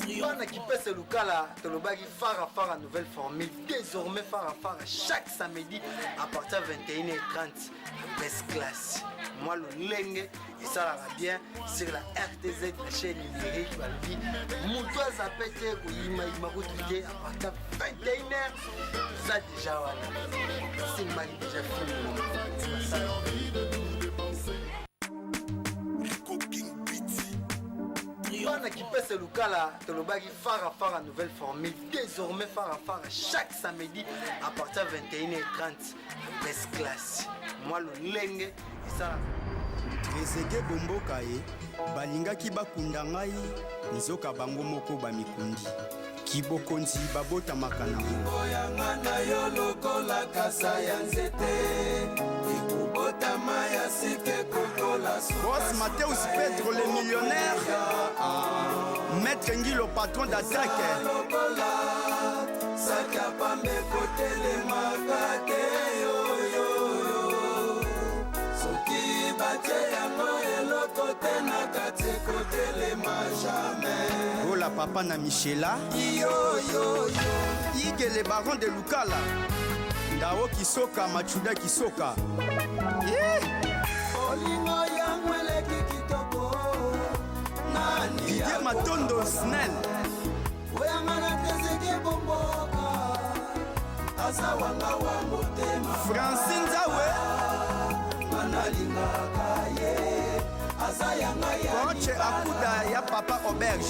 Bana Kipese Lukala, tolobaki Fara Fara nouvelle formule. Désormais Fara Fara chaque samedi à partir de 21h30. Presse classe. Moi lolenge et ça la bien sur la RTZ, la chaîne numérique balobi. Mutu azape te koyima yima kutu te à partir de 21h. Ça déjà wana. Simbaki déjà film. Bana Kipese Lukala, tolobaki Fara Fara nouvelle formule. Désormais Fara Fara chaque samedi à partir de 21h30. Presse classe. Moi lolenge et ça. Trezege Bomboka ye balingaki bakunda ngai nzoka bango moko bamikundi kibokonzi babotamaka na Bolingo yanga na yo lokola kasa ya nzete ekobotama ya sika ekokola. Boss Mateus Pedro le millionnaire, Maître Ngilo patron d'attaque. Lokola saki ya pambe kotelemaka te yoyoyo soki batie yango eloko te na kati ekotelema jamais. Gola papa na Michela Yoyoyo. Ige le baron de Lukala, Ndao Kisoka Machuda Kisoka. Yeah. Bolingo yango eleki kitoko nani Didier Matondo Snell. Oyanga na teseke bomboka aza wanga wa motema. Francine Nzawe. Nalingaka ye aza yanga ya. Coach Akuda ya papa Auberge,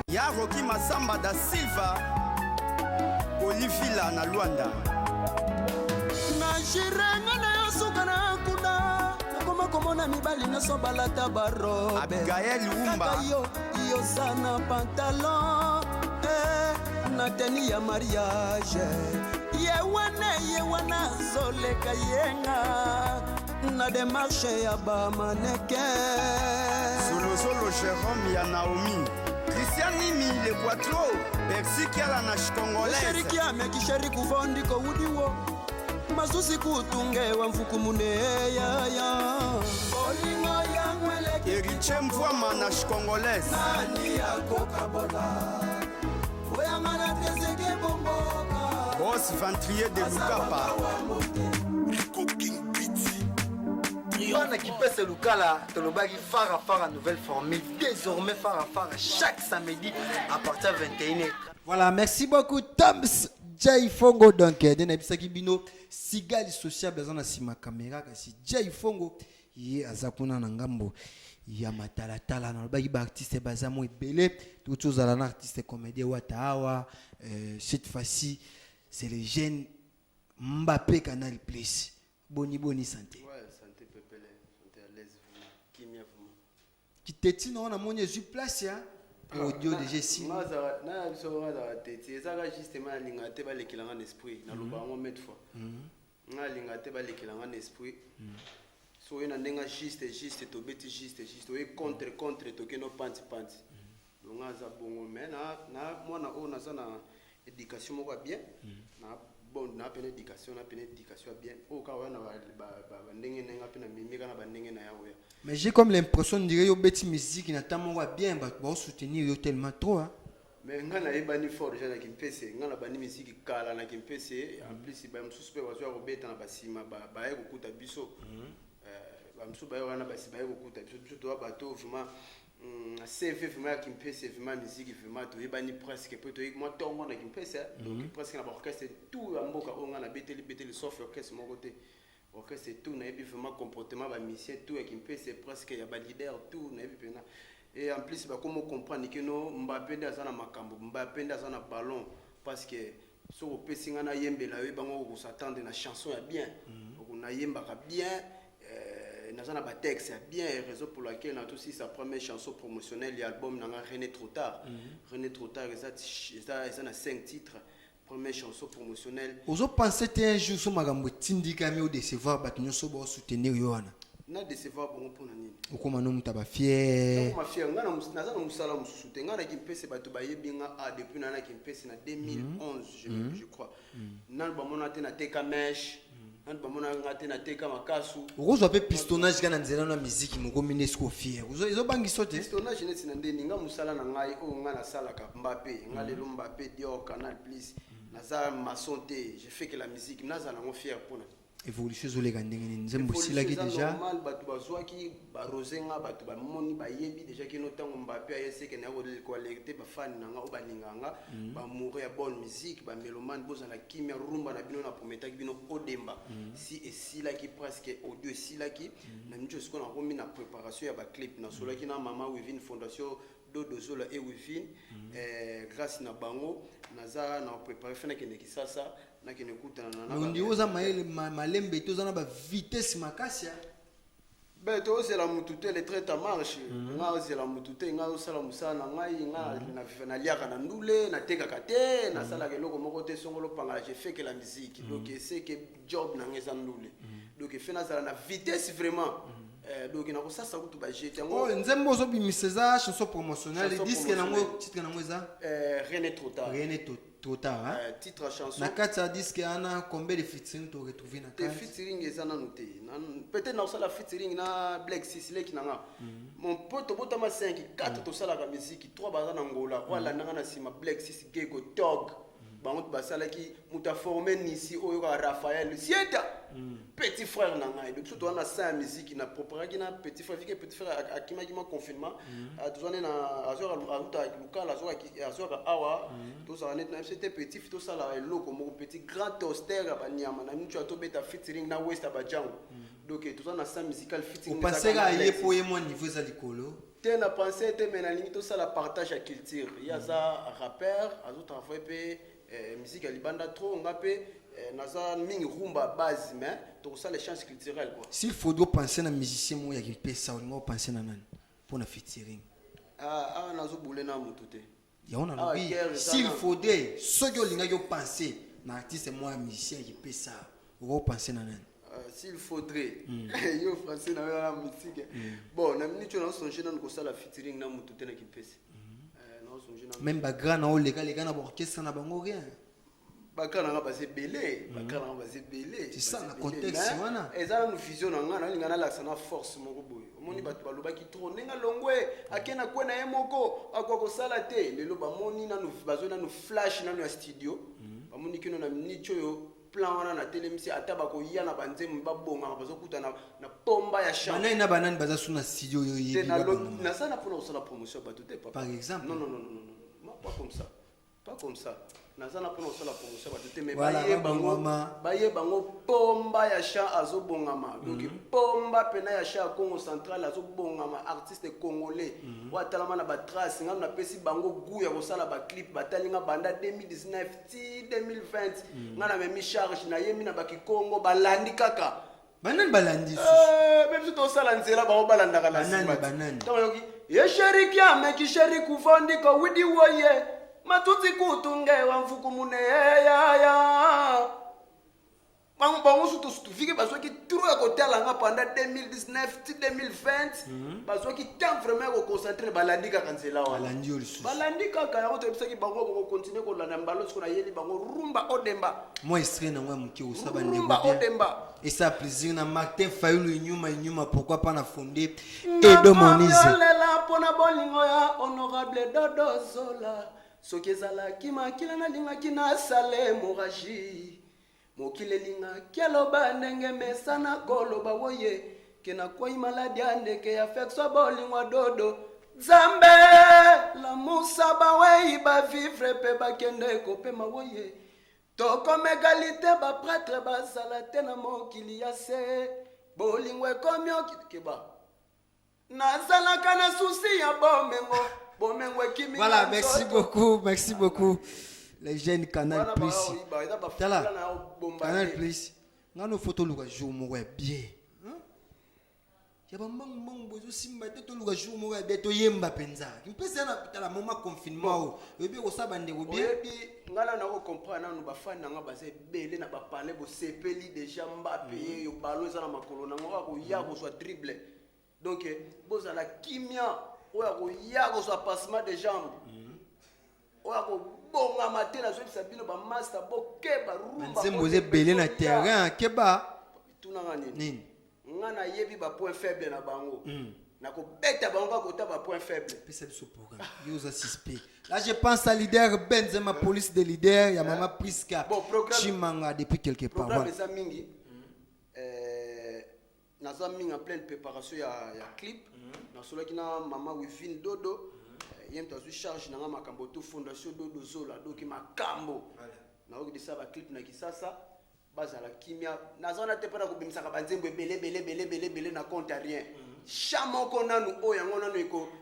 ya Rocky Masamba da Silva, Olivila na Luanda. Na jirenga na yo suka na kuna nakoma komona mibali nyonso balata barobe. Abigail Wumba. Kaka yo yoza na pantalon eh, na teni ya mariage ye wana ye wana azoleka yenga na demarche ya bamaneke. Zolozolo Jérôme ya Naomi, Christian Nimi le Quattro, Percy Kiala na Congolaise. Sheri kiame kisheri kuvondi koudiwo masusi kutunge wa mfuku mune yaya bolingo yango eleki. Héritier Mvwama na Congolaise. Nani akokabola oyanga na treseke bomboka. Boss Ventrier de Lukapa. Bana Kipese Lukala, tolobaki Fara Fara nouvelle formule. Désormais Fara Fara chaque samedi à partir de 21h. Voilà, merci beaucoup Toms Jay Fongo. Donc, den nayebisaki bino Sigali sociable aza na nsima caméra, kasi Jay Fongo ye aza kuna na ngambo ya matalatala. Nalobaki baartiste baza mo ebele, touti ozala na artiste comédien Wata awa. Cette fois-ci c'est le jeune Mbappé Canal Plus. Boni boni santé? Ouais, santé pepele, santé à l'aise vraiment, kimia vraiment. Kiteti na wana moni ezwi place ya audio déjà esili. Na biso nga azalaka teti ezaka justement alingaka te balekelanga na esprit naloba yango maintes fois. Nga alingaka te balekelanga na esprit so oye na ndenge juste juste tobeti juste juste oye contre contre tokende opanti panti. Donc nga aza bongo mais na mwana oyo naza na éducation moko ya bien na bon na pene éducation na pene éducation ya bien oyo kaka oya na bandenge na nga mpe na mimika na bandenge na ya oya. Mais j'ai comme l'impression dire yo beti musique na temps moko ya bien, bato baosoutenir yo tellement trop, hein. Mais nga nayebani fort déjà na Kimpese, nga na bandi misiki kala na Kimpese. En plus bamosusu mpe bazwa kobeta na basima baye kokuta biso. Bamosusu baye wana basi baye kokuta biso. Biso toya bato vraiment na CV vraiment ya Kimpese, vraiment musique vraiment toyebani presque mpe toyebi mwa ntongo na Kimpese. Donc presque na baorchestre tout ya mboka oyo nga nabeteli beteli sauf orchestre moko te, orchestre tout nayebi vraiment comportement bamusicien tout ya Kimpese, presque ya baleader tout nayebi mpena. Et en plus bakoma comprendre que no Mbappé nde aza na makambo, Mbappé nde aza na ballon, parce que soki opesi nga nayembela yo bango okos'attendre na chanson ya bien. Nayembaka bien, naza na batexte ya bien, raison pour laquelle na tosisa première chanson promotionnelle ya album nanga René Trop Tard. René Trop Tard eza na 5 titres, première chanson promotionnelle. Ozopense te un jour so makambo etindikami odécevoir bato nyonso baosoutenir yo wana? Na décevoir bango mpona nini? Okóma no moto abafier. Nakoma fier nga naza na mosala mosusu te. Nga na Kimpese bato bayebi nga a depuis na Kimpese na 2011, je crois. Nanu bamona te nateka mèche. Nanu bamonaka nga te nateka makasu. Okozwa mpe pistonnage kaka na nzela na miziki mokomi nde siko fier. Ezobangisa te? Pistonnage neti na ndeni nga mosala na ngai oyo nga nasalaka Mbappe nga lelo Mbappe Dior Canal Plus naza maçon te je fais que la musique nazala nango fier mpona Evolution ezoleka ndenge nini? Nzembo esilaki deja? Normal bato bazwaki barose nga bato bamoni bayebi deja kino ntango Mbappe aye seke na koalerte bafani na nga oyo balingaka nga mm. bamoureux ya bonne musique bamelomane bozala kimia rumba na bino na prometaki bino odemba mm. si esilaki presque audio esilaki mm. na miniti sikoyo nakomi na préparation ya baclip nasolaki na mama wivine fondation dodo zola e wivine eh, grâce na bango naza na prépare fe nakende kisasa nakende kutana na ondi oza mayele malembe te oza na ba vitesse makasi ben tozela mutu te le traite en marche mhm. nga ozela mutu te nga osala mosala na ngai nga mhm. naliaka na ndule natekaka te mhm. nasalaka eloko moko te songolo pangala je fais que la musique donc c'est que job na ngai eza ndule donc fe nazala na vitesse vraiment eh, donc nakosasa kutu bajete yango oh, nzembo ozobimisa eza chanson promotionnelle disque nango titre nango eza eh, rien n'est trop tard rien n'est trop tard hein? Euh, titre ya chanson na kati ya disque wana combien de featuring to retrouver na te featuring eza nanu te peut-être nakosala featuring na black six leki na nga mhm. mon po tobotama 5 4 mhm. tosalaka miziki 3 baza na ngola oyo mhm. alandanga na nsima black six gego tog bango basalaki moto aforme nisi oyo kaka raphaël sieta petit frère na ngai donc biso toza na sa ya miziki na preparaki na petit frère vike petit frère akimaki ma confinement mm. ah, toza nde na azwaka lukala azwaka awa mm. tozala neti na biso te petit fi tosala eloko moko petit grand toster ya banyama na mitu ya tobeta featuring na west ya bajango mm. donc eh, toza na sa musical featuring opaseka ye po ye mwa niveau eza likolo te na pense te mais nalingi tosala partage ya culture ye aza rappeur azotravaille mpe Eh, musique ya libanda trop nga pe eh, naza mingi rumba base mais tokosala échange culturel quoi. S'il faudrait penser na musicien moko ya kimpesa olinga openser na nani mpo na featuring? Ah, ah nazobule na motu te. Yango nalobi ah, s'il faudrait soki olingaki openser na artiste moko ya musicien ya kimpesa okopenser na nani? Uh, s'il faudrait mm. yo français na yo na musique mm. bon na minute oyo nazosonge nanu kosala featuring na motu te na kimpese Même ba grand na oleka leka na orchestre na bango rien. Ba grand na baza ebele, ba grand na baza ebele. C'est ça na contexte wana. Eza nanu vision na nga nalinga nalakisa na force moko boye. Omoni bato balobaki trop ndenge alongwe ake na kwe na ye moko akoka kosala te. Lelo bamoni nanu bazwi nanu flash nanu ya studio. Bamoni kino na minute oyo plan wana na telemisi ata bakoya na banzembo babongaka bazokuta na, na pomba ya champ banani na banani baza su na studio oyo oyebi naza na mpona kosala promotion ya bato te papa par exemple non non non non non pas comme ça pas comme ça naza na mpona kosala promotion ya bato te mais baye bango baye bango pomba ya champ azobongama donc mm -hmm. pomba pena ya champ ya Congo central azobongama artiste congolais mm -hmm. oyo atalama na batrace ngano napesi bango gout ya kosala baclip batali nga banda 2019 ti 2020 mm. nga namemi charge nayemi na bakikongo balandi kaka banani balandi eh, me biso tosala nzela bango balandaka na nsima ntango yoki yesherikiame kisheri kuvandika widi woye matuti kutunge wa mfuku muneyeyaya bango bango su tofike bazwaki trop ya kotala nga pendant 2019 ti 2020 mhm. bazwaki temps vraiment ya koconcentre balandi kaka nzela wana balandi kaka yango toyebisaki bango bokokontinue kolanda mbala siko nayeli bango rumba odemba mwa extrait nango ya moke osala bandeko odemba esa plaisir na martin fayulu inyuma inyuma pourquoi pas na fonde edo monise lela mpona bolingo ya honorable dodo zola soki ezalaki makila nalingaki nasala hémorragie Mokili elingaki aloba ndenge mesana koloba woye ke nakwei maladi ya ndeke ya fekso bolingo dodo Nzambe lamusa bawei bavivre mpe bakende kopema woye tokomegali te bapretre bazala te na mokili ya se bolingo ekomi okeba nazalaka na souci ya bomengo bomengo ekimi voilà merci beaucoup merci beaucoup les jeunes canal plus tala canal plus nga no faut toluka jour moko ya bien ya bambangu mbangu boye ezosimba te toluka jour moko ya bien toyemba mpenza mpesa na tala moma confinement oyo oyebi okosala bandeko bien oyebi nga nanu nako comprendre nanu bafani na nga baza ebele na bapalais bosepeli deja mbape yeyo ballon eza na makolo nango kaka koya kozwa dribble donc eh, bozala kimia oyo akoya kozwa passement de jambe mhm. oyo akobongama te nazoyebisa bino bamasta bokeba rumba nzembo eza ebele na terrain keba. Tunanga nini? Nini? Nga nayebi bapoint faible na bango. Nakobeta bango kaka kota bapoint faible. Pesa biso programme, yo oza suspect. Là, je pense à leader Benzema, police de leader ya mama Priska. Bon, Chimanga depuis quelque part. Programme Voilà. eza mingi. Naza mingi en pleine préparation ya clip. Nasolaki na mama Wivine Dodo. Ye moto azwi charge na nga makambo to fondation Dodo Zola, doki makambo nakoki desala baclip na Kisasa. Bazala kimia, naza wana te mpona kobimisaka banzembo ebele ebele ebele ebele ebele na compte ya rien. Cha moko nanu oyo yango nanu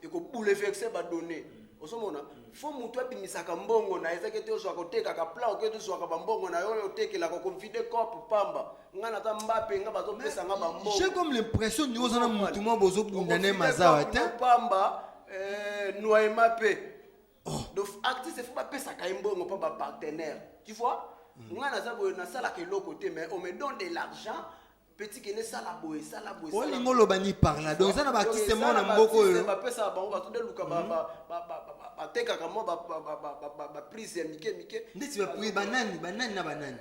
ekobouleverse badonnées. Ozomona, fo motu abimisaka mbongo na ye, ezaki te ozwaka otekaka plat, oke tozwaka bambongo na yo oyo otekelaka kovide cope pamba. Nga naza Mbappe, nga bazopesa nga bambongo. J'ai comme l'impression ni oza na mutu moko bozobunda ne mazawa te. Pamba noyema mpe. Donc artiste fo bapesaka ye mbongo mpo bapartenaire, tu vois. Nga naza boye, nasalaka eloko te, mais on me donne de l'argent petit, kende sala boye, sala boye, sala Olingi boye. oloba ni par là, donc eza na baartiste moko na mboka oyo Bapesaka bango, bato nde luka batekaka mwa baprise ya mike mike. Ndeti baprise banani, banani na banani?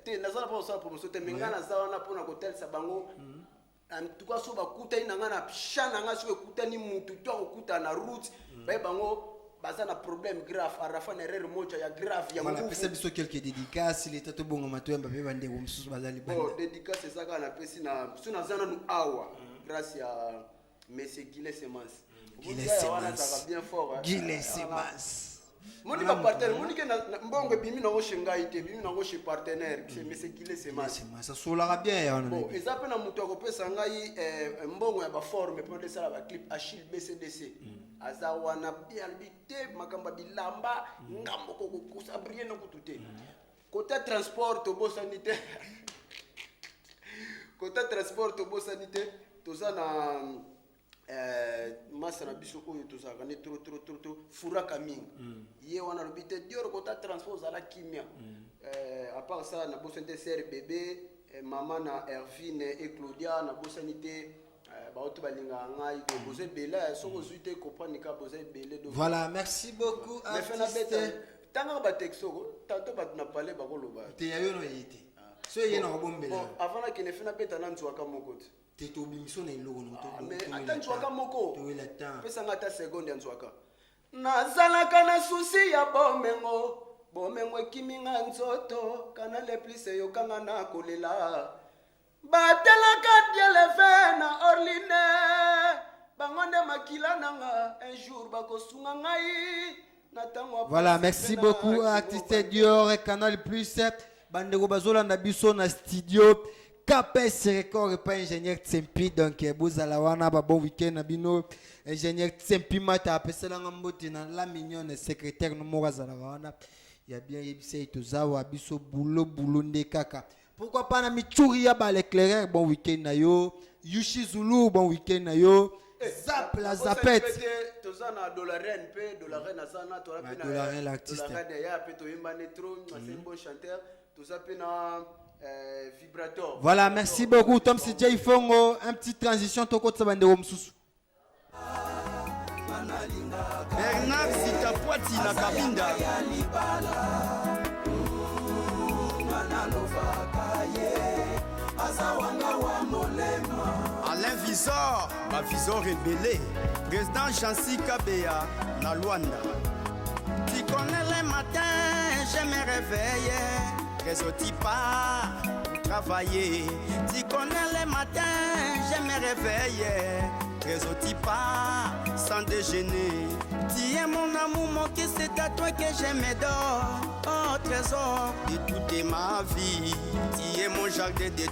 Te, naza na mpo kosala promotion te, mais ngai naza wana mpona kotalisa bango. En tout cas, so bakutani na ngai na champ na ngai, soki ekutani mutu to akokutana na route, baye bango baza na problème grave, arafa na erreur moja ya grave ya Voilà. nguvu. Pesa biso quelques dédicaces, leta tobongama, toyamba mpe bandeko mosusu baza libanda. Bon, dédicace eza kaka napesi na so naza nanu awa grâce ya monsieur Guilin Semence. Guilin Wana Semence. azalaka bien fort, hein. Guilin Semence. Moni bapartenaire, moni ke mbongo ebimi nango chez ngai te, ebimi nango chez partenaire, chez monsieur Guilin Semence. Semence asolaka bien ya wana. Bon, eza mpe na moto akopesa ngai mbongo ya baforme mpo ndesala baclip, Achille BCDC aza wana bien. Alobi te makambo ya bilamba, ngambo kokokosa brie no kutu te. Kota transport tobosani te, kota transport tobosani te. Toza na masa na biso oyo tozalaka ne trop trop trop trop, furaka mingi. Ye wana alobi te Dior, kota transport ozala kimia. À part ça, nabosani te ser bébé, mama na Ervine et Claudia. Nabosani te baoto balingaka ngai. Donc boza ebele, soki ozwi te, comprendre ka boza ebele. Donc Voilà, merci beaucoup. Mais fe Artiste. nabeta ntangaka batexte oko tanto bato na pale bakoloba. Te, ya yo no ye te, so ye na kobombela. Bon, avant nakende, fe nabeta na nzwaka moko te. Te, tobimiso na eloko na. Ah, mais ata nzwaka moko. Towela temps. Pesanga ata seconde ya nzwaka. Nazalaka na susi ya bomengo, bomengo ekimi nga nzoto, kana le plus eyokanga na kolela. Batelaka dieleve na Orline, bango nde makila nanga. Un jour bakosunga ngai na ntango ya Voilà, pasi merci mpe na beaucoup, artiste kibova. Dior, Canal Plus. Bandeko bazolanda biso na studio KPS Record epai ingénieur Tsempi. Donc bozala wana, ba bon week-end na bino. Ingénieur Tsempi Mata apeselanga mbote na la mignonne secrétaire no moko azalaka wana ya bien, yebisa ye tozawa biso bulo bulo nde kaka. Pourquoi pas na Michuri ya ba l'éclaireur, bon week-end na yo. Yushi Zulu, bon week-end na yo. Zap la zapette. Mpe te, toza na Dolaren mpe, Dolaren aza na toza mpe na Dolaren, l'artiste. Dolaren ya mpe toyembani trop, c'est un bon chanteur. Toza mpe na Vibrator. Voilà, merci beaucoup. Tom CJ Fongo, un petit transition tokotsa bandeko mosusu. Bernard Sitapwati na Kabinda. Alain Visor, bavisor ebele, président Jansi Kabeya na Luanda. Tu connais, le matin je me réveille, réseau pas pour travailler. Tu connais, le matin je me réveille, réseau pas sans déjeuner. Tu es mon amour, mon cœur, c'est à toi que je me donne. Oh trésor de toute ma vie, tu es mon jardin de